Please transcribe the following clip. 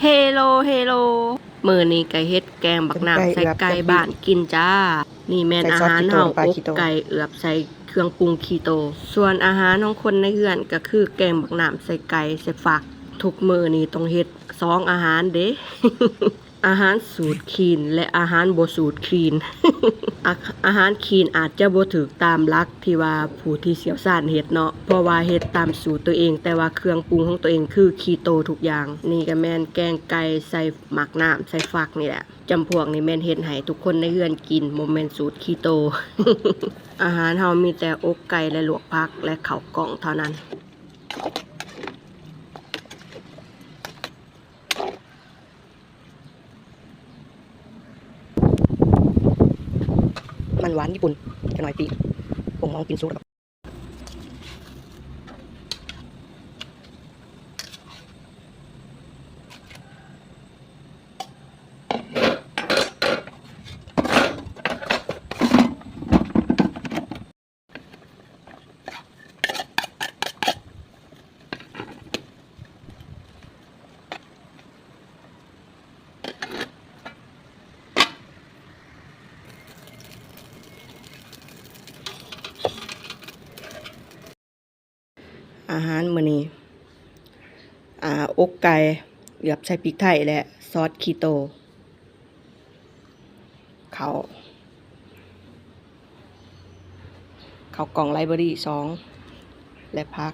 ເຮໂລ ເຮໂລ ມື້ນີ້ກະເຮັດແກງບັກໜາມໃສ່ໄກ່ບ້ານກິນຈ້າ. ນີ້ແມ່ນອາຫານເຮົາ ອົກໄກ່ເອືອບໃສ່ເຄື່ອງປຸງຄີໂຕ. ສ່ວນອາຫານຂອງຄົນໃນເຮືອນກະຄືແກງບັກໜາມໃສ່ໄກ່ໃສ່ຝັກ. ທຸກມື້ນີ້ຕ້ອງເຮັດສອງອາຫານເດ້. ອາຫານສູດຄລີນ ແລະ ອາຫານບໍ່ສູດຄລີນ. ອາ ອາຫານຄລີນອາດຈະບໍ່ຖືກຕາມຫຼັກທີ່ວ່າຜູ້ທີ່ຊ່ຽວຊານເຮັດເນາະ, ເພາະວ່າເຮັດຕາມສູດໂຕເອງ, ແຕ່ວ່າເຄື່ອງປຸງຂອງໂຕເອງຄືຄີໂຕທຸກຢ່າງ. ນີ້ກະແມ່ນແກງໄກ່ໃສ່ໝາກໜາມໃສ່ຝັກນີ້ແຫຼະ. ຈຳພວກນີ້ແມ່ນເຮັດໃຫ້ທຸກຄົນໃນເຮືອນກິນ, ບໍ່ແມ່ນສູດຄີໂຕ. ອາຫານເຮົາມີແຕ່ອົກໄກ່ ແລະ ລວກຜັກ ແລະ ເຂົ້າກ່ອງເທົ່ານັ້ນ. ມັນຫວານຍີ່ປຸ່ນ ຈະໜ້ອຍປີ້ງ ບົ່ງມອງກິນສຸກແລ້ວ. ອາຫານມື້ນີ້ ອາ ອົກໄກ່ເອືອບໃສ່ພິກໄທ ແລະ ຊອດຄີໂຕ. ເຂົ້າ ເຂົ້າກ່ອງໄລເບີຣີສອງ ແລະ ຜັກ.